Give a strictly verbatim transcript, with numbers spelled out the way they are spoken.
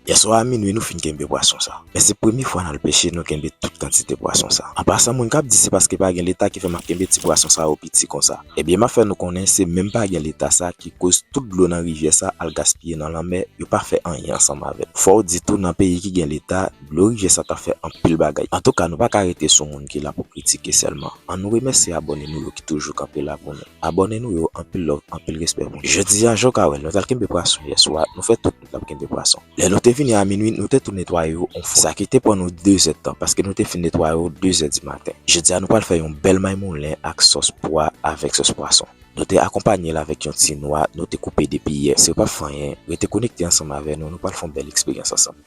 Yèswa a minwi nou fin kenbe pwason sa. Men se premye fwa n al peche nou kenbe tout kantite pwason sa. An pasan, moun k ap di se paske pa gen Leta ki fè m ap kenbe ti pwason sa yo piti konsa. Ebyen, m ap fè nou konnen se menm pa gen Leta sa ki koz tout dlo nan rivyè sa al gaspiye nan lanmè, yo pa fè anyen ansanm avè l. Fò w di tou nan peyi ki gen Leta, dlo rivyè sa t ap fè anpil bagay. Antouka, nou pa ka rete sou moun ki la pou kritike sèlman. Ann nou remèsye abòne nou yo ki toujou kanpe la pou nou. Abòne nou yo, anpil love, anpil respè pou nou. Jodi a, jan w ka wè, nou t al kenbe pwason yèswa, nou fè tout nou t ap kenbe pwason. Lè nou te vini a minwi, nou te tou netwaye yo yon fwa. Sa ki te pran nou de zèdtan, paske nou te fin netwaye yo de zè di maten. Jodi a, nou pral fè yon bèl may moulen ak sòs pwa avèk sòs pwason. Nou te akonpanye l avèk yon ti nwa, nou te koupe depi yè. Si w p ap fè anyen, rete konekte ansanm avè nou, nou pral fè yon bèl eksperyans ansanm.